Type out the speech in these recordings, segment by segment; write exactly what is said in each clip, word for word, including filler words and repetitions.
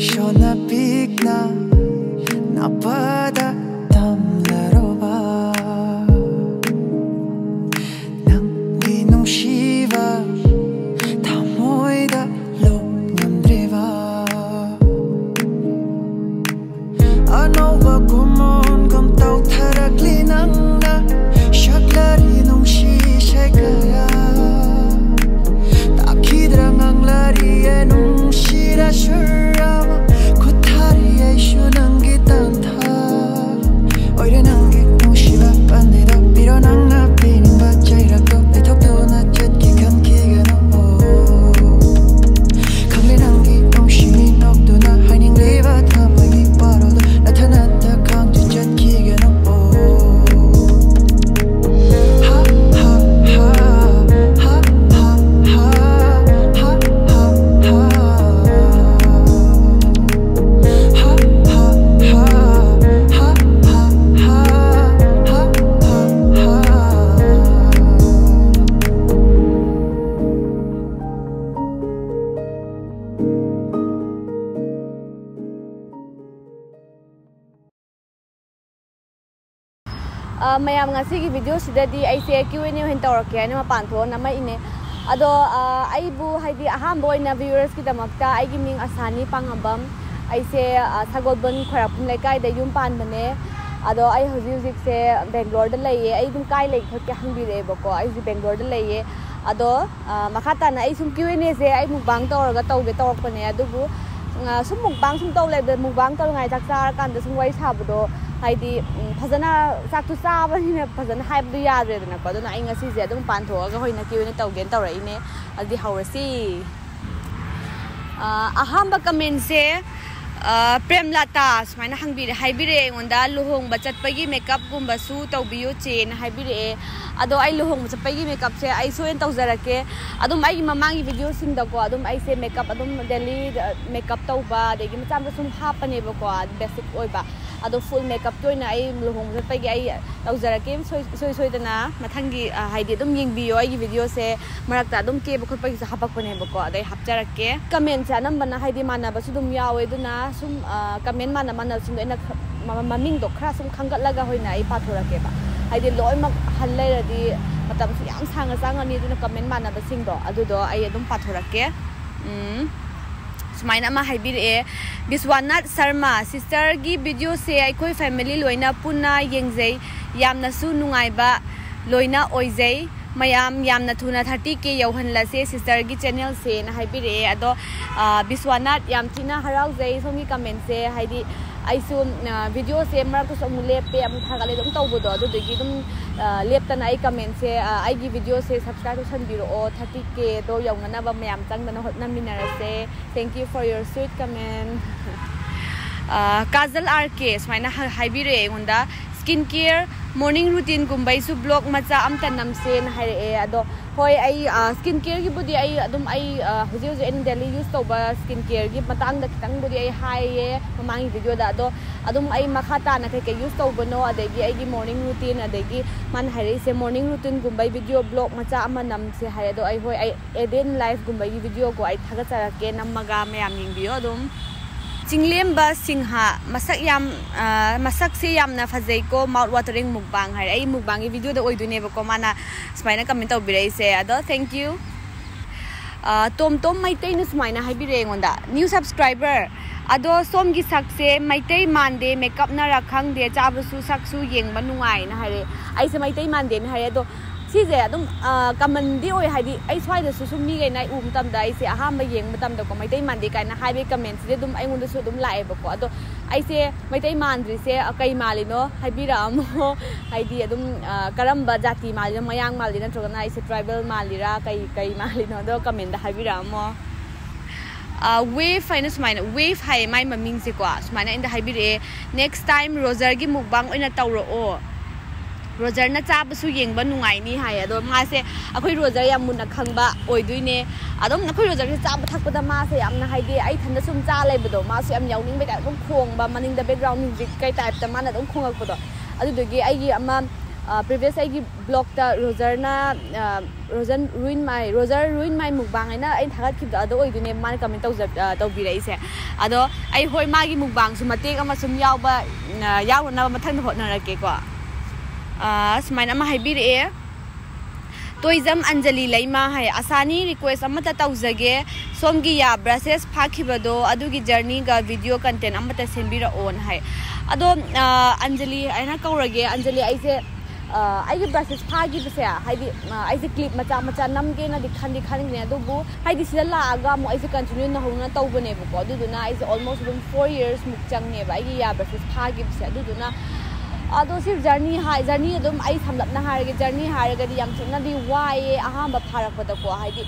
ꯏꯁꯣꯔꯅ ꯄꯤꯛꯅ ꯅꯄꯥꯗ ꯇꯝꯂꯔꯣꯕ, ꯅꯪꯒꯤ ꯅꯨꯡꯁꯤꯕ ꯊꯃꯣꯏꯗ ꯂꯣꯛ ꯉꯝꯗ꯭ꯔꯦꯕ꯫ ꯑꯅꯧꯕ ꯀꯨꯝꯑꯣꯟꯒꯨꯝ ꯇꯧꯊꯔꯛꯂꯤ ꯅꯪꯅ ꯁꯛꯂꯔꯤ ꯅꯨꯡꯁꯤ ꯏꯁꯩ ꯀꯌꯥ꯫ ꯇꯥꯈꯤꯗ꯭ꯔꯥ ꯉꯥꯡꯂꯔꯤꯌꯦ ꯅꯨꯡꯁꯤꯔ ꯁꯨꯔ ꯑꯃ ꯈꯨꯠ ꯊꯥꯔꯤ ꯑꯩꯁꯨ ꯅꯪꯒꯤ ꯇꯥꯟꯊꯥ ꯑꯣꯏꯔꯦ ꯅꯪꯒꯤ ꯅꯨꯡꯁꯤꯕ ꯄꯥꯟꯗꯤꯗꯣ ꯄꯤꯔꯣ ꯅꯪꯅ ꯄꯤꯅꯤꯡꯕ ꯆꯩꯔꯛꯇꯣ ꯂꯩꯊꯣꯛꯇꯨꯅ ꯆꯠꯀꯦ ꯈꯟꯈꯤꯒꯅꯨ꯫ ꯈꯪꯂꯦ ꯅꯪꯒꯤ ꯅꯨꯡꯁꯤꯕꯤ ꯅꯣꯛꯇꯨꯅ ꯍꯥꯏꯅꯤꯡꯂꯤꯕ ꯊꯃꯣꯏꯒꯤ ꯄꯥꯔꯣꯗꯣ ꯅꯊꯟꯅꯇ ꯈꯪꯗꯨ ꯆꯠꯈꯤꯒꯅꯨ꯫ ꯍꯥ, ꯍꯥ, ꯍꯥ, ꯍꯥ, ꯍꯥ, ꯍꯥ, ꯍꯥ, ꯍꯥ, ꯍꯥ, ꯍꯥ꯫ ꯑ, ꯃꯌꯥꯝ, ꯉꯁꯤꯒꯤ ꯚꯤꯗꯤꯑꯣꯁꯤꯗꯗꯤ ꯑꯩꯁꯦ Q and A ꯑꯣꯏꯅ ꯇꯧꯔꯛꯀꯦ ꯍꯥꯏꯅ ꯃꯄꯥꯟ ꯊꯣꯛꯑ ꯅꯝꯃꯛꯏꯅꯦ꯫ ꯑꯗꯣ, ꯑ, ꯑꯩꯕꯨ, ꯍꯥꯏꯗꯤ, ꯑꯍꯥꯟꯕ ꯑꯣꯏꯅ ꯚ꯭ꯌꯨꯋꯔꯁꯀꯤꯗꯃꯛꯇ ꯑꯩꯒꯤ ꯃꯤꯡ ꯑꯁꯥꯅꯤ ꯄꯥꯡꯉꯝꯕꯝ꯫ ꯑꯩꯁꯦ, ꯑ, ꯁꯒꯣꯜꯕꯟ ꯈ꯭ꯋꯥꯏꯔꯥꯛꯄꯝ ꯂꯩꯀꯥꯏꯗ ꯌꯨꯝ ꯄꯥꯟꯕꯅꯦ꯫ ꯑꯗꯣ ꯑꯩ ꯍꯧꯖꯤꯛ ꯍꯧꯖꯤꯛꯁꯦ ꯕꯦꯡꯒ꯭ꯂꯣꯔꯗ ꯂꯩꯌꯦ꯫ ꯑꯩ ꯑꯗꯨꯝ ꯀꯥꯏ ꯂꯩꯒꯦ ꯈꯣꯠꯀꯦ ꯍꯪꯕꯤꯔꯛꯑꯦꯕꯀꯣ꯫ ꯑꯩꯁꯦ ꯕꯦꯡꯒ꯭ꯂꯣꯔꯗ ꯂꯩꯌꯦ꯫ ꯑꯗꯣ, ꯑ, ꯃꯈꯥ ꯇꯥꯅ ꯑꯩ ꯁꯨꯝ Q and Aꯁꯦ ꯑꯩ ꯃꯨꯛꯕꯥꯡ ꯇꯧꯔꯒ ꯇꯧꯒꯦ ꯇꯧꯔꯛꯄꯅꯦ꯫ ꯑꯗꯨꯕꯨ, ꯑ, ꯁꯨꯝ ꯃꯨꯛꯕꯥꯡ ꯁꯨꯝ ꯇꯧ ꯂꯩꯕꯗ ꯃꯨꯛꯕꯥꯡ ꯇꯧꯔꯤꯉꯩ ꯆꯥꯛ ꯆꯥꯔꯀꯥꯟꯗ ꯁꯨꯝ ꯋꯥꯔꯤ ꯁꯥꯕꯗꯣ, ꯍꯥꯏꯗꯤ, ꯎꯝ, ꯐꯖꯅ ꯆꯥꯛꯇꯨ ꯆꯥꯕꯅꯤꯅ ꯐꯖꯅ ꯍꯥꯏꯕꯗꯨ ꯌꯥꯗ꯭ꯔꯦꯗꯅꯀꯣ꯫ ꯑꯗꯨꯅ ꯑꯩ ꯉꯁꯤꯁꯦ ꯑꯗꯨꯝ ꯃꯄꯥꯟ ꯊꯣꯛꯑꯒ ꯑꯣꯏꯅ Q and A ꯇꯧꯒꯦꯅ ꯇꯧꯔꯛꯏꯅꯦ꯫ ꯑꯗꯨꯗꯤ ꯍꯧꯔꯁꯤ꯫ ꯑ, ꯑꯍꯥꯟꯕ ꯀꯃꯦꯟꯁꯦ, ꯑ, ꯄ꯭ꯔꯦꯝꯂꯥꯇꯥ ꯁꯨꯃꯥꯏꯅ ꯍꯪꯕꯤꯔꯦ, ꯍꯥꯏꯕꯤꯔꯛꯑꯦ ꯑꯩꯉꯣꯟꯗ, "ꯂꯨꯍꯣꯡꯕ ꯆꯠꯄꯒꯤ ꯃꯦꯀꯞꯀꯨꯝꯕꯁꯨ ꯇꯧꯕꯤꯌꯨ ꯆꯦꯅ" ꯍꯥꯏꯕꯤꯔꯛꯑꯦ꯫ ꯑꯗꯣ ꯑꯩ ꯂꯨꯍꯣꯡꯕ ꯆꯠꯄꯒꯤ ꯃꯦꯀꯞꯁꯦ ꯑꯩ ꯁꯣꯏꯅ ꯇꯧꯖꯔꯛꯀꯦ꯫ ꯑꯗꯨꯝ ꯑꯩꯒꯤ ꯃꯃꯥꯡꯒꯤ ꯚꯤꯗꯤꯑꯣꯁꯤꯡꯗꯀꯣ ꯑꯗꯨꯝ ꯑꯩꯁꯦ ꯃꯦꯀꯞ ꯑꯗꯨꯝ ꯗꯦꯂꯤ, ꯑ, ꯃꯦꯀꯞ ꯇꯧꯕ, ꯑꯗꯒꯤ ꯃꯆꯥ ꯃꯆꯥ ꯁꯨꯝ ꯍꯥꯞꯄꯅꯦꯕꯀꯣ, ꯕꯦꯁꯤꯛ ꯑꯣꯏꯕ꯫ ꯑꯗꯣ full makeupꯀꯤ ꯑꯣꯏꯅ ꯑꯩ ꯂꯨꯍꯣꯡꯕ ꯆꯠꯄꯒꯤ ꯑꯩ ꯇꯧꯖꯔꯛꯀꯦ ꯏꯁꯣꯏ ꯏꯁꯣꯏ ꯁꯣꯏꯗꯅ꯫ ꯃꯊꯪꯒꯤ ꯑ, ꯍꯥꯏꯗꯤ ꯑꯗꯨꯝ ꯌꯦꯡꯕꯤꯌꯣ ꯑꯩꯒꯤ videoꯁꯦ, ꯃꯔꯛꯇ ꯑꯗꯨꯝ ꯀꯦꯕ ꯈꯣꯠꯄꯒꯤꯁꯨ ꯍꯥꯄꯛꯄꯅꯦꯕꯀꯣ, ꯑꯗꯩ ꯍꯥꯞꯆꯔꯛꯀꯦ꯫ Commentꯁꯦ ꯑꯅꯝꯕꯅ ꯍꯥꯏꯗꯤ ꯃꯥꯟꯅꯕꯁꯨ ꯑꯗꯨꯝ ꯌꯥꯎꯋꯦ, ꯑꯗꯨꯅ ꯁꯨꯝ ꯑ, comment ꯃꯥꯟꯅ ꯃꯥꯟꯅꯕꯁꯤꯡꯗꯣ ꯑꯩꯅ ꯈ- ꯃ- ꯃꯃꯤꯡꯗꯣ ꯈꯔ ꯁꯨꯝ ꯈꯟꯒꯠꯂꯒ ꯑꯣꯏꯅ ꯑꯩ ꯄꯥꯊꯣꯔꯛꯀꯦꯕ꯫ ꯍꯥꯏꯗꯤ ꯂꯣꯏꯅꯃꯛ ꯍꯜ ꯂꯩꯔꯗꯤ ꯃꯇꯝꯁꯨ ꯌꯥꯝ ꯁꯥꯡꯅ ꯆꯪꯉꯅꯤ, ꯑꯗꯨꯅ comment ꯃꯥꯟꯅꯕꯁꯤꯡꯗꯣ ꯑꯗꯨꯗꯣ ꯑꯩ ꯑꯗꯨꯝ ꯄꯥꯊꯣꯔꯛꯀꯦ꯫ ꯎꯝ, ꯁꯨꯃꯥꯏꯅ ꯑꯃ ꯍꯥꯏꯕꯤꯔꯛꯑꯦ, ꯕꯤꯁ꯭ꯋꯥꯅꯥꯊ ꯁꯔꯃ, sisterꯒꯤ videoꯁꯦ ꯑꯩꯈꯣꯏ family ꯂꯣꯏꯅ ꯄꯨꯟꯅ ꯌꯦꯡꯖꯩ, ꯌꯥꯝꯅꯁꯨ ꯅꯨꯡꯉꯥꯏꯕ ꯂꯣꯏꯅ ꯑꯣꯏꯖꯩ꯫ ꯃꯌꯥꯝ ꯌꯥꯝꯅ ꯊꯨꯅ thirty K ꯌꯧꯍꯜꯂꯁꯦ sisterꯒꯤ channelꯁꯦꯅ ꯍꯥꯏꯕꯤꯔꯛꯑꯦ꯫ ꯑꯗꯣ ꯑ, ꯕꯤꯁ꯭ꯋꯥꯅꯥꯊ, ꯌꯥꯝ ꯊꯤꯅ ꯍꯔꯥꯎꯖꯩ ꯁꯣꯝꯒꯤ commentꯁꯦ꯫ ꯍꯥꯏꯗꯤ ꯑꯩꯁꯨ ꯑ, videoꯁꯦ ꯃꯔꯛꯇꯁꯨ ꯑꯃꯨꯛ ꯂꯦꯞꯄꯦ, ꯑꯃꯨꯛ ꯊꯥꯒꯠꯂꯦ ꯑꯗꯨꯝ ꯇꯧꯕꯗꯣ, ꯑꯗꯨꯗꯨꯒꯤ ꯑꯗꯨꯝ ꯑ, ꯂꯦꯞꯇꯅ ꯑꯩ commentꯁꯦ, ꯑ, ꯑꯩꯒꯤ videoꯁꯦ subscribe ꯇꯧꯁꯟꯕꯤꯔꯛꯑꯣ, thirty Kꯗꯣ ꯌꯧꯅꯅꯕ ꯃꯌꯥꯝ ꯆꯪꯗꯅ ꯍꯣꯠꯅꯃꯤꯟꯅꯔꯁꯦ꯫ Thank you for your sweet comment. ꯑ, ꯀꯥꯖꯜ ꯑꯥꯔ ꯀꯦ ꯁꯨꯃꯥꯏꯅ ꯍꯥꯏ- ꯍꯥꯏꯕꯤꯔꯛꯑꯦ ꯑꯩꯉꯣꯟꯗ, skin care, morning routineꯒꯨꯝꯕꯩꯁꯨ vlog ꯃꯆꯥ ꯑꯝꯇ ꯅꯝꯁꯦꯅ ꯍꯥꯏꯔꯛꯑꯦ꯫ ꯑꯗꯣ ꯍꯣꯏ, ꯑꯩ ꯑ, skin careꯒꯤꯕꯨꯗꯤ ꯑꯩ ꯑꯗꯨꯝ ꯑꯩ ꯑ, ꯍꯧꯖꯤꯛ ꯍꯧꯖꯤꯛ ꯑꯩꯅ daily use ꯇꯧꯕ skin careꯒꯤ ꯃꯇꯥꯡꯗ ꯈꯤꯇꯪꯕꯨꯗꯤ ꯑꯩ ꯍꯥꯏꯌꯦ ꯃꯃꯥꯡꯒꯤ videoꯗ꯫ ꯑꯗꯣ ꯑꯗꯨꯝ ꯑꯩ ꯃꯈꯥ ꯇꯥꯅ ꯀꯩꯀꯩ use ꯇꯧꯕꯅꯣ, ꯑꯗꯒꯤ ꯑꯩꯒꯤ morning routine, ꯑꯗꯒꯤ ꯃꯥꯅ ꯍꯥꯏꯔꯛꯏꯁꯦ morning routinegꯨꯝꯕꯩ video vlog ꯃꯆꯥ ꯑꯃ ꯅꯝꯁꯦ ꯍꯥꯏ꯫ ꯑꯗꯣ ꯑꯩ ꯍꯣꯏ, ꯑꯩ a day in lifeꯒꯨꯝꯕꯒꯤ videoꯀꯣ ꯑꯩ ꯊꯥꯒꯠꯆꯔꯛꯀꯦ ꯅꯝꯃꯒ, ꯃꯌꯥꯝ ꯌꯦꯡꯕꯤꯌꯣ ꯑꯗꯨꯝ꯫ ꯆꯤꯡꯂꯦꯝꯕ ꯁꯤꯡꯍ, ꯃꯁꯛ ꯌꯥꯝ ꯑ, ꯃꯁꯛꯁꯦ ꯌꯥꯝꯅ ꯐꯖꯩꯀꯣ, mouth watering mukbang ꯍꯥꯏꯔꯦ꯫ ꯑꯩ mukbangꯒꯤ videoꯗ ꯑꯣꯏꯗꯣꯏꯅꯦꯕꯀꯣ ꯃꯥꯅ ꯁꯨꯃꯥꯏꯅ comment ꯇꯧꯕꯤꯔꯛꯏꯁꯦ꯫ ꯑꯗꯣ thank you. ꯑ, ꯇꯣꯝ ꯇꯣꯝ ꯃꯩꯇꯩꯅ ꯁꯨꯃꯥꯏꯅ ꯍꯥꯏꯕꯤꯔꯛꯑꯦ ꯑꯩꯉꯣꯟꯗ, new subscriber, "ꯑꯗꯣ ꯁꯣꯝꯒꯤ ꯁꯛꯁꯦ ꯃꯩꯇꯩ ꯃꯥꯟꯗꯦ, makeupꯅꯔ ꯈꯪꯗꯦ, ꯆꯥꯕꯁꯨ ꯁꯛꯁꯨ ꯌꯦꯡꯕ ꯅꯨꯡꯉꯥꯏꯅ" ꯍꯥꯏꯔꯦ꯫ ꯑꯩꯁꯦ ꯃꯩꯇꯩ ꯃꯥꯟꯗꯦꯅ ꯍꯥꯏꯔꯦ꯫ ꯑꯗꯣ ꯁꯤꯁꯦ ꯑꯗꯨꯝ ꯑ, commonꯗꯤ ꯑꯣꯏ, ꯍꯥꯏꯗꯤ ꯑꯩ ꯁ꯭ꯋꯥꯏꯗꯁꯨ ꯁꯨꯝ ꯃꯤꯈꯩꯅ ꯑꯩ ꯎꯕ ꯃꯇꯝꯗ, ꯑꯩꯁꯦ ꯑꯍꯥꯟꯕ ꯌꯦꯡꯕ ꯃꯇꯝꯗꯀꯣ ꯃꯩꯇꯩ ꯃꯥꯟꯗꯦ ꯀꯥꯏꯅ ꯍꯥꯏꯕꯒꯤ commentꯁꯤꯗꯤ ꯑꯗꯨꯝ ꯑꯩꯉꯣꯟꯗꯁꯨ ꯑꯗꯨꯝ ꯂꯥꯛꯑꯦꯕꯀꯣ꯫ ꯑꯗꯣ ꯑꯩꯁꯦ ꯃꯩꯇꯩ ꯃꯥꯟꯗ꯭ꯔꯤꯁꯦ, ꯑ, ꯀꯩ ꯃꯥꯜꯂꯤꯅꯣ ꯍꯥꯏꯕꯤꯔꯛꯑꯝꯃꯣ꯫ ꯍꯥꯏꯗꯤ ꯑꯗꯨꯝ ꯑ, ꯀꯔꯝꯕ ꯖꯥꯇꯤ ꯃꯥꯜꯂꯤꯅꯣ, ꯃꯌꯥꯡ ꯃꯥꯜꯂꯤ ꯅꯠꯇ꯭ꯔꯒꯅ ꯑꯩꯁꯦ tribal ꯃꯥꯜꯂꯤꯔꯥ, ꯀꯩ ꯀꯩ ꯃꯥꯜꯂꯤꯅꯣ ꯑꯗꯣ commentꯗ ꯍꯥꯏꯕꯤꯔꯛꯑꯝꯃꯣ꯫ ꯑ, Wave ꯍꯥꯏꯅ ꯁꯨꯃꯥꯏꯅ, Wave ꯍꯥꯏꯌꯦ ꯃꯥꯏ ꯃꯃꯤꯡꯁꯦꯀꯣ, ꯁꯨꯃꯥꯏꯅ ꯑꯩꯉꯣꯟꯗ ꯍꯥꯏꯕꯤꯔꯛꯑꯦ, "Next time ꯔꯣꯖꯔꯒꯤ mukbang ꯑꯣꯏꯅ ꯇꯧꯔꯛꯑꯣ"꯫ ꯔꯣꯖꯔꯅ ꯆꯥꯕꯁꯨ ꯌꯦꯡꯕ ꯅꯨꯡꯉꯥꯏꯅꯤ ꯍꯥꯏ꯫ ꯑꯗꯣ ꯃꯥꯁꯦ ꯑꯩꯈꯣꯏ ꯔꯣꯖꯔ ꯌꯥꯝ ꯃꯨꯟꯅ ꯈꯪꯕ ꯑꯣꯏꯗꯣꯏꯅꯦ꯫ ꯑꯗꯨꯝ ꯑꯩꯈꯣꯏ ꯔꯣꯖꯔꯁꯦ ꯆꯥꯕ ꯊꯛꯄꯗ ꯃꯥꯁꯦ ꯌꯥꯝꯅ, ꯍꯥꯏꯗꯤ, ꯑꯩ ꯏꯊꯟꯗ ꯁꯨꯝ ꯆꯥ ꯂꯩꯕꯗꯣ ꯃꯥꯁꯨ ꯌꯥꯝ ꯌꯥꯎꯅꯤꯡꯕꯩ ꯇꯥꯏꯞ ꯑꯗꯨꯝ ꯈꯣꯡꯕ, ꯃꯅꯤꯡꯗ background music ꯀꯩ typeꯇ ꯃꯥꯅ ꯑꯗꯨꯝ ꯈꯣꯡꯉꯛꯄꯗꯣ꯫ ꯑꯗꯨꯗꯨꯒꯤ ꯑꯩꯒꯤ ꯑꯃ previous ꯑꯩꯒꯤ vlogꯇ ꯔꯣꯖꯔꯅ ꯔꯣꯖꯟ ꯔꯨꯏꯟ ꯃꯥꯏ ꯔꯣꯖꯔ ꯔꯨꯏꯟ ꯃꯥꯏ ꯃꯨꯛꯕꯥꯡ ꯍꯥꯏꯅ ꯑꯩꯅ ꯊꯥꯒꯠꯈꯤꯕꯗꯣ ꯑꯗꯣ ꯑꯣꯏꯗꯣꯏꯅꯦ ꯃꯥꯅ comment ꯇꯧꯖ ꯇꯧꯕꯤꯔꯛꯏꯁꯦ꯫ ꯑꯗꯣ ꯑꯩ, ꯍꯣꯏ, ꯃꯥꯒꯤ ꯃꯨꯛꯕꯥꯡꯁꯨ ꯃꯇꯦꯛ ꯑꯃ ꯁꯨꯝ ꯌꯥꯎꯕ, ꯌꯥꯎꯅꯅꯕ ꯃꯊꯪꯗ ꯍꯣꯠꯅꯔꯛꯀꯦꯀꯣ꯫ ꯁꯨꯃꯥꯏꯅ ꯑꯃ ꯍꯥꯏꯕꯤꯔꯛꯑꯦ, ꯇꯣꯏꯖꯝ ꯑꯟꯖꯂꯤ ꯂꯩꯃ ꯍꯥꯏ, "ꯑꯁꯥꯅꯤ, request ꯑꯃꯇ ꯇꯧꯖꯒꯦ, ꯁꯣꯝꯒꯤ ꯌꯥ brushes ꯐꯥꯈꯤꯕꯗꯣ ꯑꯗꯨꯒꯤ journeyꯒ video content ꯑꯃꯇ ꯁꯦꯝꯕꯤꯔꯛꯑꯣꯅ" ꯍꯥꯏ꯫ ꯑꯗꯣ ꯑꯟꯖꯂꯤ ꯍꯥꯏꯅ ꯀꯧꯔꯒꯦ꯫ ꯑꯟꯖꯂꯤ, ꯑꯩꯁꯦ ꯑꯩꯒꯤ brushes ꯐꯥꯈꯤꯕꯁꯦ, ꯍꯥꯏꯗꯤ, ꯑꯩꯁꯦ clip ꯃꯆꯥ ꯃꯆꯥ ꯅꯝꯒꯦꯅꯗꯤ ꯈꯟꯗꯤ ꯈꯟꯈꯤꯕꯅꯦ, ꯑꯗꯨꯕꯨ ꯍꯥꯏꯗꯤ ꯁꯤꯗ ꯂꯥꯛꯑꯒ ꯑꯃꯨꯛ ꯑꯩꯁꯦ continue ꯅꯧꯍꯧꯅ ꯇꯧꯕꯅꯦꯕꯀꯣ꯫ ꯑꯗꯨꯗꯨꯅ ꯑꯩꯁꯦ almost ꯑꯗꯨꯝ four years ꯃꯨꯛ ꯆꯪꯉꯦꯕ ꯑꯩꯒꯤ ꯌꯥ brushes ꯐꯥꯈꯤꯕꯁꯦ꯫ ꯑꯗꯨꯗꯨꯅ ꯑꯗꯣ ꯁꯤ journey ꯍꯥꯏ, journey ꯑꯗꯨꯝ ꯑꯩ ꯁꯝꯂꯞꯅ ꯍꯥꯏꯔꯒꯦ, journey ꯍꯥꯏꯔꯒꯗꯤ ꯌꯥꯝ ꯊꯤꯅꯗꯤ ꯋꯥꯏꯌꯦ ꯑꯍꯥꯟꯕ ꯐꯥꯔꯛꯄꯗꯀꯣ꯫ ꯍꯥꯏꯗꯤ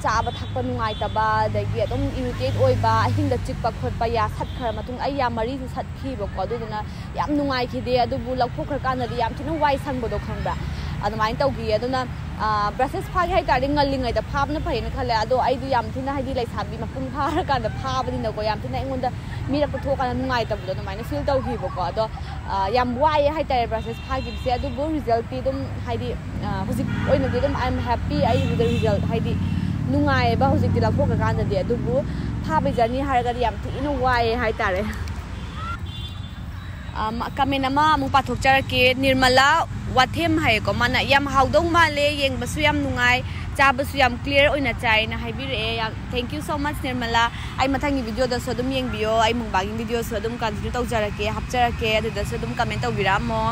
ꯆꯥꯕ ꯊꯛꯄ ꯅꯨꯡꯉꯥꯏꯇꯕ, ꯑꯗꯒꯤ ꯑꯗꯨꯝ irritate ꯑꯣꯏꯕ, ꯑꯍꯤꯡꯗ ꯆꯤꯛꯄ ꯈꯣꯠꯄ, ꯌꯥ ꯁꯠꯈ꯭ꯔ ꯃꯇꯨꯡ, ꯑꯩ ꯌꯥ ꯃꯔꯤꯁꯨ ꯁꯠꯈꯤꯕꯀꯣ꯫ ꯑꯗꯨꯗꯨꯅ ꯌꯥꯝ ꯅꯨꯡꯉꯥꯏꯈꯤꯗꯦ꯫ ꯑꯗꯨꯕꯨ ꯂꯧꯊꯣꯛꯈ꯭ꯔꯀꯥꯟꯗꯗꯤ ꯌꯥꯝ ꯊꯤꯅ ꯋꯥꯏ ꯁꯪꯕꯗꯣ ꯈꯪꯕ꯭ꯔꯥ? ꯑꯗꯨꯃꯥꯏꯅ ꯇꯧꯈꯤꯌꯦ꯫ ꯑꯗꯨꯅ brushes ꯐꯥꯒꯦ ꯍꯥꯏ ꯇꯥꯔꯗꯤ ꯉꯜꯂꯤꯉꯩꯗ ꯐꯥꯕꯅ ꯐꯩꯌꯦꯅ ꯈꯜꯂꯦ꯫ ꯑꯗꯣ ꯑꯩꯗꯤ ꯌꯥꯝ ꯊꯤꯅ, ꯍꯥꯏꯗꯤ, ꯂꯩꯁꯥꯕꯤ ꯃꯄꯨꯡ ꯐꯥꯔꯀꯥꯟꯗ ꯐꯥꯕꯅꯤꯅꯀꯣ, ꯌꯥꯝ ꯊꯤꯅ ꯑꯩꯉꯣꯟꯗ ꯃꯤꯔꯛꯇ ꯊꯣꯛꯑꯀꯥꯟꯗ ꯅꯨꯡꯉꯥꯏꯇꯕꯗꯣ ꯑꯗꯨꯃꯥꯏꯅ feel ꯇꯧꯈꯤꯕꯀꯣ꯫ ꯑꯗꯣ ꯌꯥꯝ ꯋꯥꯏꯌꯦ ꯍꯥꯏ ꯇꯥꯔꯦ brushes ꯐꯥꯈꯤꯕꯁꯦ꯫ ꯑꯗꯨꯕꯨ resultꯇꯤ ꯑꯗꯨꯝ, ꯍꯥꯏꯗꯤ, ꯍꯧꯖꯤꯛ ꯑꯣꯏꯅꯗꯤ ꯑꯗꯨꯝ I am happy꯫ ꯑꯩ result, ꯍꯥꯏꯗꯤ, ꯅꯨꯡꯉꯥꯏꯌꯦꯕ ꯍꯧꯖꯤꯛꯇꯤ ꯂꯧꯊꯣꯛꯈ꯭ꯔꯀꯥꯟꯗꯗꯤ꯫ ꯑꯗꯨꯕꯨ ꯐꯥꯕꯒꯤ journey ꯍꯥꯏꯔꯒꯗꯤ ꯌꯥꯝ ꯊꯤꯅ ꯋꯥꯏꯌꯦ ꯍꯥꯏ ꯇꯥꯔꯦ꯫ Comment ꯑꯃ ꯑꯃꯨꯛ ꯄꯥꯊꯣꯛꯆꯔꯛꯀꯦ꯫ ꯅꯤꯔꯃꯂꯥ ꯋꯥꯊꯦꯝ ꯍꯥꯏꯌꯦꯀꯣ, ꯃꯥꯅ, "ꯌꯥꯝ ꯍꯥꯎꯗꯧ ꯃꯥꯜꯂꯦ, ꯌꯦꯡꯕꯁꯨ ꯌꯥꯝ ꯅꯨꯡꯉꯥꯏ, ꯆꯥꯕꯁꯨ ꯌꯥꯝ clear ꯑꯣꯏꯅ ꯆꯥꯏꯅ" ꯍꯥꯏꯕꯤꯔꯛꯑꯦ꯫ ꯌꯥꯝ thank you so much Nirmala. ꯑꯩ ꯃꯊꯪꯒꯤ videoꯗꯁꯨ ꯑꯗꯨꯝ ꯌꯦꯡꯕꯤꯌꯣ, ꯑꯩ mukbangꯒꯤ videoꯁꯨ ꯑꯗꯨꯝ continue ꯇꯧꯖꯔꯛꯀꯦ, ꯍꯥꯞꯆꯔꯛꯀꯦ, ꯑꯗꯨꯗꯁꯨ ꯑꯗꯨꯝ comment ꯇꯧꯕꯤꯔꯛꯑꯝꯃꯣ꯫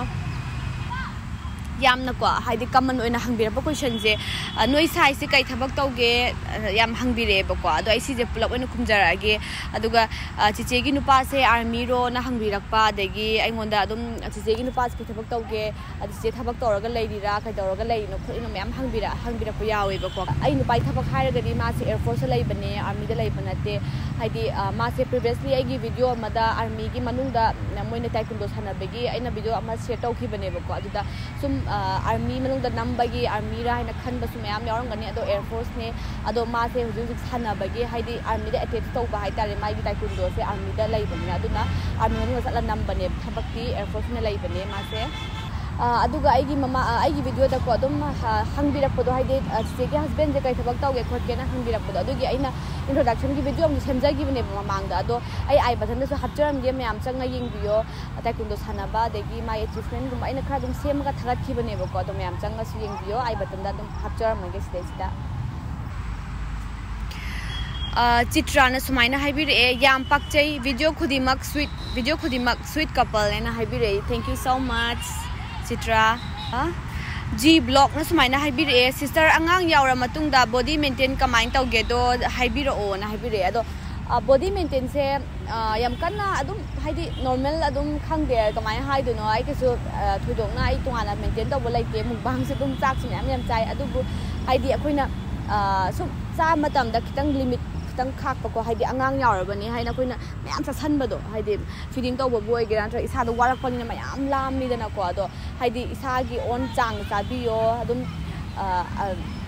ꯌꯥꯝꯅꯀꯣ, ꯍꯥꯏꯗꯤ common ꯑꯣꯏꯅ ꯍꯪꯕꯤꯔꯛꯄ questionꯁꯦ, "ꯅꯣꯏ sizeꯁꯦ ꯀꯩ ꯊꯕꯛ ꯇꯧꯒꯦ?" ꯌꯥꯝ ꯍꯪꯕꯤꯔꯛꯑꯦꯕꯀꯣ꯫ ꯑꯗꯣ ꯑꯩ ꯁꯤꯁꯦ ꯄꯨꯂꯞ ꯑꯣꯏꯅ ꯈꯨꯝꯖꯔꯛꯑꯒꯦ꯫ ꯑꯗꯨꯒ ꯆꯤꯆꯦꯒꯤ ꯅꯨꯄꯥꯁꯦ armyꯔꯣꯅ ꯍꯪꯕꯤꯔꯛꯄ, ꯑꯗꯒꯤ ꯑꯩꯉꯣꯟꯗ ꯑꯗꯨꯝ "ꯆꯤꯆꯦꯒꯤ ꯅꯨꯄꯥꯁꯦ ꯀꯩ ꯊꯕꯛ ꯇꯧꯒꯦ? ꯆꯤꯆꯦ ꯊꯕꯛ ꯇꯧꯔꯒ ꯂꯩꯔꯤꯔꯥ, ꯀꯩꯗꯧꯔꯒ ꯂꯩꯔꯤꯅꯣ ꯈꯣꯠꯂꯤꯅꯣ?" ꯃꯌꯥꯝ ꯍꯪꯕꯤꯔꯛ ꯍꯪꯕꯤꯔꯛꯄ ꯌꯥꯎꯋꯦꯕꯀꯣ꯫ ꯑꯩ ꯅꯨꯄꯥꯒꯤ ꯊꯕꯛ ꯍꯥꯏꯔꯒꯗꯤ ꯃꯥꯁꯦ Air Forceꯇ ꯂꯩꯕꯅꯦ, armyꯗ ꯂꯩꯕ ꯅꯠꯇꯦ꯫ ꯍꯥꯏꯗꯤ ꯃꯥꯁꯦ previously ꯑꯩꯒꯤ video ꯑꯃꯗ armyꯒꯤ ꯃꯅꯨꯡꯗ ꯃꯣꯏꯅ taekwondo ꯁꯥꯟꯅꯕꯒꯤ ꯑꯩꯅ video ꯑꯃ share ꯇꯧꯈꯤꯕꯅꯦꯕꯀꯣ꯫ ꯑꯗꯨꯗ ꯁꯨꯝ army ꯃꯅꯨꯡꯗ ꯅꯝꯕꯒꯤ armyꯔꯥ ꯍꯥꯏꯅ ꯈꯟꯕꯁꯨ ꯃꯌꯥꯝ ꯌꯥꯎꯔꯝꯒꯅꯤ꯫ ꯑꯗꯣ Air Forceꯅꯦ꯫ ꯑꯗꯣ ꯃꯥꯁꯦ ꯍꯧꯖꯤꯛ ꯍꯧꯖꯤꯛ ꯁꯥꯟꯅꯕꯒꯤ, ꯍꯥꯏꯗꯤ armyꯗ attach ꯇꯧꯕ ꯍꯥꯏꯇꯥꯔꯦ, ꯃꯥꯒꯤ taekwondoꯁꯦ armyꯗ ꯂꯩꯕꯅꯤꯅ, ꯑꯗꯨꯅ army ꯃꯅꯨꯡꯗ ꯆꯠꯂ ꯅꯝꯕꯅꯦ꯫ ꯊꯕꯛꯇꯤ Air Forceꯅ ꯂꯩꯕꯅꯦ ꯃꯥꯁꯦ꯫ ꯑꯗꯨꯒ ꯑꯩꯒꯤ ꯃꯃꯥ ꯑꯩꯒꯤ videoꯗꯀꯣ ꯑꯗꯨꯝ ꯍꯪꯕꯤꯔꯛꯄꯗꯣ, ꯍꯥꯏꯗꯤ "ꯆꯤꯆꯦꯒꯤ husbandꯁꯦ ꯀꯩ ꯊꯕꯛ ꯇꯧꯒꯦ ꯈꯣꯠꯀꯦꯅ?" ꯍꯪꯕꯤꯔꯛꯄꯗꯣ, ꯑꯗꯨꯒꯤ ꯑꯩꯅ introductionꯒꯤ video ꯑꯃꯁꯨ ꯁꯦꯝꯖꯈꯤꯕꯅꯦꯕ ꯃꯃꯥꯡꯗ꯫ ꯑꯗꯣ ꯑꯩ I buttonꯗꯁꯨ ꯍꯥꯞꯆꯔꯝꯒꯦ, ꯃꯌꯥꯝ ꯆꯪꯉ ꯌꯦꯡꯕꯤꯌꯣ꯫ Taekwondoꯁꯥꯟꯅꯕ, ꯑꯗꯒꯤ ꯃꯥꯒꯤ achievementꯒꯨꯝꯕ ꯑꯩꯅ ꯈꯔ ꯑꯗꯨꯝ ꯁꯦꯝꯃꯒ ꯊꯥꯒꯠꯈꯤꯕꯅꯦꯕꯀꯣ꯫ ꯑꯗꯣ ꯃꯌꯥꯝ ꯆꯪꯉꯁꯨ ꯌꯦꯡꯕꯤꯌꯣ, I buttonꯗ ꯑꯗꯨꯝ ꯍꯥꯞꯆꯔꯝꯃꯒꯦ ꯁꯤꯗꯩꯁꯤꯗ꯫ ꯆꯤꯇ꯭ꯔꯥꯅ ꯁꯨꯃꯥꯏꯅ ꯍꯥꯏꯕꯤꯔꯛꯑꯦ, "ꯌꯥꯝ ꯄꯥꯛꯆꯩ, video ꯈꯨꯗꯤꯡꯃꯛ sweet, video ꯈꯨꯗꯤꯡꯃꯛ sweet coupleꯅ" ꯍꯥꯏꯕꯤꯔꯛꯑꯦ꯫ Thank you so much, Chitra. G Blockꯅ ꯁꯨꯃꯥꯏꯅ ꯍꯥꯏꯕꯤꯔꯛꯑꯦ, "Sister, ꯑꯉꯥꯡ ꯌꯥꯎꯔ ꯃꯇꯨꯡꯗ body maintain ꯀꯃꯥꯏꯅ ꯇꯧꯒꯦꯗꯣ ꯍꯥꯏꯕꯤꯔꯛꯑꯣꯅ" ꯍꯥꯏꯕꯤꯔꯛꯑꯦ꯫ ꯑꯗꯣ body maintainꯁꯦ ꯌꯥꯝ ꯀꯟꯅ ꯑꯗꯨꯝ, ꯍꯥꯏꯗꯤ normal ꯑꯗꯨꯝ, ꯈꯪꯗꯦ ꯀꯃꯥꯏꯅ ꯍꯥꯏꯗꯣꯏꯅꯣ, ꯑꯩ ꯀꯩꯁꯨ ꯊꯣꯏꯗꯣꯛꯅ ꯑꯩ ꯇꯣꯉꯥꯟꯅ maintain ꯇꯧꯕ ꯂꯩꯇꯦ꯫ Mukbangꯁꯨ ꯑꯗꯨꯝ, ꯆꯥꯛꯁꯨ ꯃꯌꯥꯝ ꯌꯥꯝ ꯆꯥꯏ, ꯑꯗꯨꯕꯨ ꯍꯥꯏꯗꯤ ꯑꯩꯈꯣꯏꯅ ꯁꯨꯝ ꯆꯥꯕ ꯃꯇꯝꯗ ꯈꯤꯇꯪ limit ꯈꯤꯇꯪ ꯈꯥꯛꯄꯀꯣ, ꯍꯥꯏꯗꯤ ꯑꯉꯥꯡ ꯌꯥꯎꯔꯕꯅꯤ ꯍꯥꯏꯅ ꯑꯩꯈꯣꯏꯅ ꯃꯌꯥꯝ ꯆꯥꯁꯟꯕꯗꯣ, ꯍꯥꯏꯗꯤ feeding ꯇꯧꯕꯕꯨ ꯑꯣꯏꯒꯦꯔꯥ, ꯅꯠꯇ꯭ꯔꯒ ꯏꯁꯥꯗꯣ ꯋꯥꯔꯛꯄꯅꯤꯅ ꯃꯌꯥꯝ ꯂꯥꯝꯃꯤꯗꯅꯀꯣ꯫ ꯑꯗꯣ ꯍꯥꯏꯗꯤ ꯏꯁꯥꯒꯤ own ꯆꯥꯡꯗ ꯆꯥꯕꯤꯌꯣ꯫ ꯑꯗꯨꯝ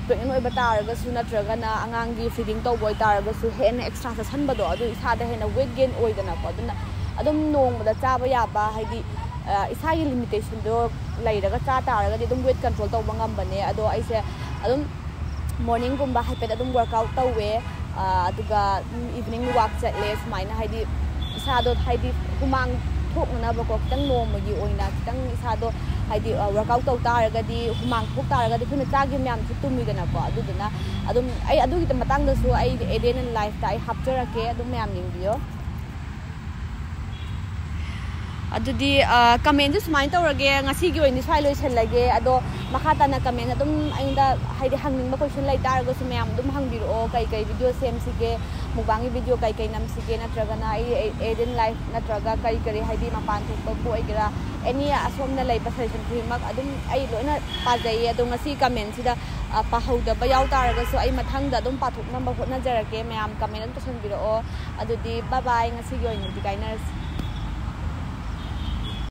pregnant ꯑꯣꯏꯕ ꯇꯥꯔꯒꯁꯨ, ꯅꯠꯇ꯭ꯔꯒꯅ ꯑꯉꯥꯡꯒꯤ feeding ꯇꯧꯕ ꯑꯣꯏꯇꯥꯔꯒꯁꯨ, ꯍꯦꯟꯅ extra ꯆꯥꯁꯟꯕꯗꯣ ꯑꯗꯨ ꯏꯁꯥꯗ ꯍꯦꯟꯅ weight gain ꯑꯣꯏꯗꯅꯀꯣ꯫ ꯑꯗꯨꯅ ꯑꯗꯨꯝ ꯅꯣꯡꯃꯗ ꯆꯥꯕ ꯌꯥꯕ, ꯍꯥꯏꯗꯤ ꯏꯁꯥꯒꯤ limitationꯗꯣ ꯂꯩꯔꯒ ꯆꯥ ꯇꯥꯔꯒꯗꯤ ꯑꯗꯨꯝ weight control ꯇꯧꯕ ꯉꯝꯕꯅꯦ꯫ ꯑꯗꯣ ꯑꯩꯁꯦ ꯑꯗꯨꯝ morningꯒꯨꯝꯕ ꯍꯥꯏꯐꯦꯠ ꯑꯗꯨꯝ workout ꯇꯧꯋꯦ꯫ ꯑꯗꯨꯒ evening walk ꯆꯠꯂꯦ꯫ ꯁꯨꯃꯥꯏꯅ ꯍꯥꯏꯗꯤ ꯏꯁꯥꯗꯣ, ꯍꯥꯏꯗꯤ ꯍꯨꯃꯥꯡ ꯊꯣꯛꯅꯅꯕꯀꯣ, ꯈꯤꯇꯪ ꯅꯣꯡꯃꯒꯤ ꯑꯣꯏꯅ ꯈꯤꯇꯪ ꯏꯁꯥꯗꯣ, ꯍꯥꯏꯗꯤ workout ꯇꯧ ꯇꯥꯔꯒꯗꯤ, ꯍꯨꯃꯥꯡ ꯊꯣꯛ ꯇꯥꯔꯒꯗꯤ ꯑꯩꯈꯣꯏꯅ ꯆꯥꯈꯤꯕ ꯃꯌꯥꯝꯗꯨꯁꯨ ꯇꯨꯝꯃꯤꯗꯅꯀꯣ꯫ ꯑꯗꯨꯗꯨꯅ ꯑꯗꯨꯝ ꯑꯩ ꯑꯗꯨꯒꯤ ꯃꯇꯥꯡꯗꯁꯨ ꯑꯩ Day in Lifeꯇ ꯑꯩ ꯍꯥꯞꯆꯔꯛꯀꯦ, ꯑꯗꯨꯝ ꯃꯌꯥꯝ ꯌꯦꯡꯕꯤꯌꯣ꯫ ꯑꯗꯨꯗꯤ ꯀꯃꯦꯟꯁꯦ ꯁꯨꯃꯥꯏꯅ ꯇꯧꯔꯒꯦ, ꯉꯁꯤꯒꯤ ꯑꯣꯏꯅꯗꯤ ꯁ꯭ꯋꯥꯏ ꯂꯣꯏꯁꯤꯜꯂꯒꯦ꯫ ꯑꯗꯣ ꯃꯈꯥ ꯇꯥꯅ ꯀꯃꯦꯟ ꯑꯗꯨꯝ ꯑꯩꯉꯣꯟꯗ ꯍꯥꯏꯗꯤ ꯍꯪꯅꯤꯡꯕ ꯀꯣꯏꯁꯟ ꯂꯩ ꯇꯥꯔꯒꯁꯨ ꯃꯌꯥꯝ ꯑꯗꯨꯝ ꯍꯪꯕꯤꯔꯛꯑꯣ, ꯀꯩ ꯀꯩ ꯚꯤꯗꯤꯑꯣ ꯁꯦꯝꯁꯤꯒꯦ, ꯃꯨꯛꯕꯥꯡꯒꯤ ꯚꯤꯗꯤꯑꯣ ꯀꯩ ꯀꯩ ꯅꯝꯁꯤꯒꯦ, ꯅꯠꯇ꯭ꯔꯒꯅ ꯑꯩ ꯑꯦ ꯏꯟ ꯂꯥꯏꯐ ꯅꯠꯇ꯭ꯔꯒ ꯀꯔꯤ ꯀꯔꯤ ꯍꯥꯏꯗꯤ ꯃꯄꯥꯟ ꯊꯣꯛꯄꯕꯨ ꯑꯣꯏꯒꯦꯔꯥ, ꯑꯦꯅꯤ ꯑꯁꯣꯝꯗ ꯂꯩꯕ ꯁꯖꯦꯁꯟ ꯈꯨꯗꯤꯡꯃꯛ ꯑꯗꯨꯝ ꯑꯩ ꯂꯣꯏꯅ ꯄꯥꯖꯩꯌꯦ꯫ ꯑꯗꯣ ꯉꯁꯤ ꯀꯃꯦꯟꯁꯤꯗ ꯄꯥꯍꯧꯗꯕ ꯌꯥꯎ ꯇꯥꯔꯒꯁꯨ ꯑꯩ ꯃꯊꯪꯗ ꯑꯗꯨꯝ ꯄꯥꯊꯣꯛꯅꯕ ꯍꯣꯠꯅꯖꯔꯛꯀꯦ꯫ ꯃꯌꯥꯝ ꯀꯃꯦꯟ ꯑꯗꯨꯝ ꯇꯧꯁꯟꯕꯤꯔꯛꯑꯣ꯫ ꯑꯗꯨꯗꯤ bye bye, ꯉꯁꯤꯒꯤ ꯑꯣꯏꯅꯗꯤ ꯀꯥꯏꯅꯔꯁꯤ꯫